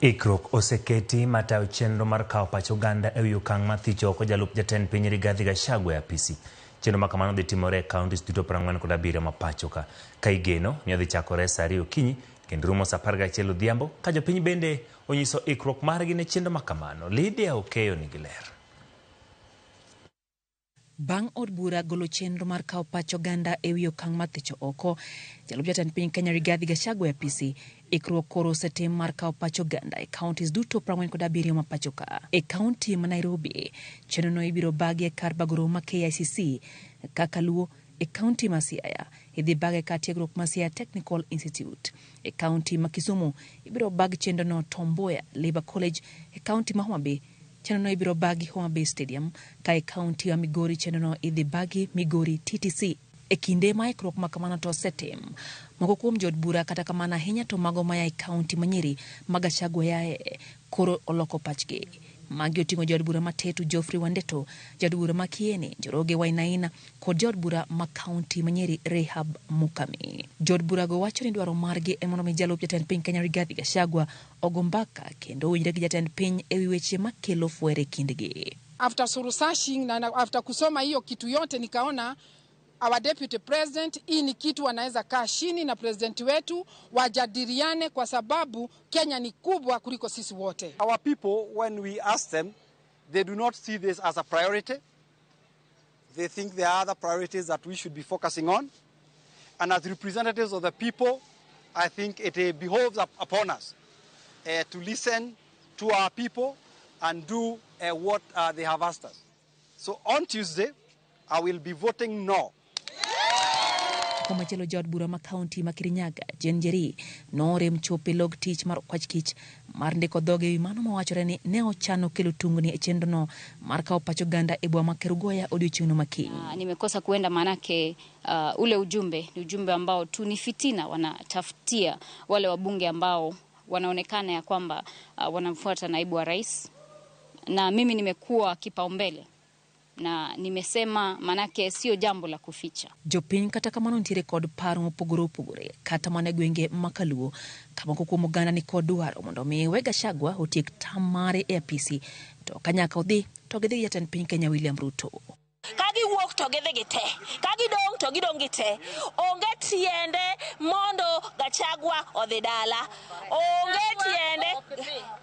Ikruok oseketi matayo chenro mar kawo pach oganda e wi okang' mar thicho oko jalup jatend piny Rigathi Gachagua e apisi. Chenro ma kamano dhi timore e counties duto 47 ma pacho ka. Ka igeno ni odhi chakore saa 2 okinyi kendo rumo saa 11 odhiambo ka jopiny bende onyiso ikruok margi ne chenro ma kamano. Lydia Okeyo nigi ler. Bang' od bura golo chenro mar kawo pach oganda e wi okang' mar thicho oko jalup jatend piny Kenya Rigathi Gachagua e apisi, ikruok koro osetim mar kawo pach oganda e counties duto 47 ma pacho ka. E kaunti ma Nairobi, chenrono ibiro bagi e kar bago romo ma KICC kaka luwo e kaunti ma Siaya idhi bage kar tiegruok ma Siaya Technical Institute. E kaunti ma Kisumu ibiro bag chenrono Tom Mboya Labour College. E kaunti ma Homa Bay chenrono ibiro bagi Homa Bay Stadium, ka e kaunti ma Migori chenrono idhi bagi Migori TTC. E kinde ma ikruok ma kamano to osetim, moko kuom jood bura kata kamano ahinya to mago maya e kaunti ma Nyeri ma Gachagua yae koro oloko pachgi. Magi oting'o jaod bura ma Tetu Geoffrey Wandeto, jaod bura ma Kieni Njoroge Wainaina kod jaod bura ma kaunti ma Nyeri Rahab Mukami. Jood burago wacho ni dwaro margi en mondo mi jalup jatend piny Kenya Rigathi Gachagua ogo mbaka kendo owinjre gi jatend piny e wi weche makelo fwere kindgi. After researching na after kusoma hiyo kitu yote nikaona our deputy president, hii ni kitu wanaweza kaa chini na president wetu wajadiliane, kwa sababu Kenya ni kubwa kuliko sisi wote. Our people, when we ask them, they do not see this as a priority. They think there are other priorities that we should be focusing on. And as representatives of the people, I think it behoves upon us to listen to our people and do what they have asked us. So on Tuesday, I will be voting no. Komachielo jaod bura ma kaunti ma Kirinyaga Jane Njeri noorem chopo e log tich mar okwach kich mar ndiko dhoge ewi mano mawachore ni ne ochano kelo tungni e chenrono mar kawo pach oganda e boma ma Kerugoya odiochieng'no makiny. Nimekosa kuenda manake ule ujumbe ni ujumbe ambao tu ni fitina, wanatafutia wale wabunge ambao wanaonekana ya kwamba wanamfuata naibu wa rais, na mimi nimekuwa kipaumbele na nimesema, manake sio jambo la kuficha. Jopiny kata kamano nitiere kod paro mopogore opogore kata mana e gwenge ma Kaluo ka moko kuom oganda ni kod dwaro mondo mi we Gachagua otiek tam mare e apisi to ka nyaka odhi to gidhi gi jatend piny Kenya William Ruto. Ka giwuok to gidhi gi te, ka gidong' to gidong' gi te. Onge tiende mondo Gachagua odhi dala. Onge tiende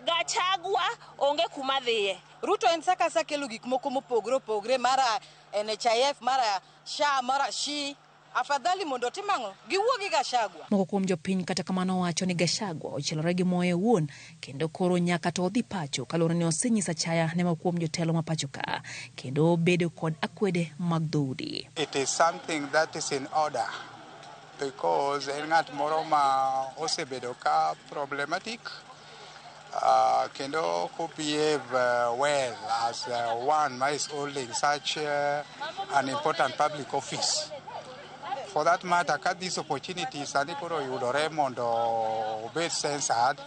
Gachagua onge kuma dhiye. Ruto en saka sa kelo gik moko mopogore opogore, mara NHIF, mara SHA, mara SHI. Afadhali mondo otim ang'o? Giwuo gi Gachagua. Moko kuom jopiny kata kamano wacho ni Gachagua ochielore gi moye owuon kendo koro nyaka to odhi pacho kaluwore ni osenyiso achaya ne moko kuom jotelo ma pacho ka kendo bedo kod akwede mag dhoudi. It is something that is in order because en ng'at moro ma osebedo ka problematic kendo ko behave well as one ma is holding such an important public office. For that matter, ka this opportunity sani koro yudore mondo obed censored,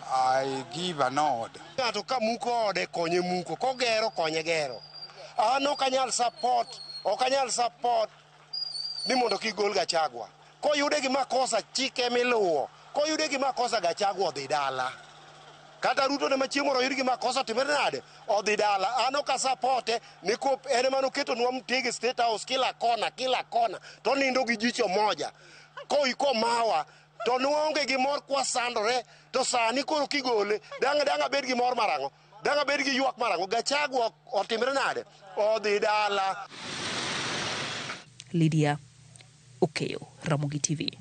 I give a nod. Ng'ato ka muko ode konye muko, kogero konye gero. An ok anyal support, ok anyal support ni mondo kik gol Gachagua. Koyude gi makosa chike miluwo, koyude gi makosa Gachagua odhi dala. Kata Ruto ne machieng' moro oyud gi makosa timre nade? Odhi dala. An ok asapote ni kop en ema noketonwa Mtege State House kila kona, kila kona. To nindo gi jicho moja. Komawa to nwaonge gi mor kwasandore to sani koro kigole dang' dang' abed gi mor marang'o? Dang' abed gi ywak marang'o? Gachagua otimre nade? Odhi dala. Lydia Okeyo, Ramogi TV.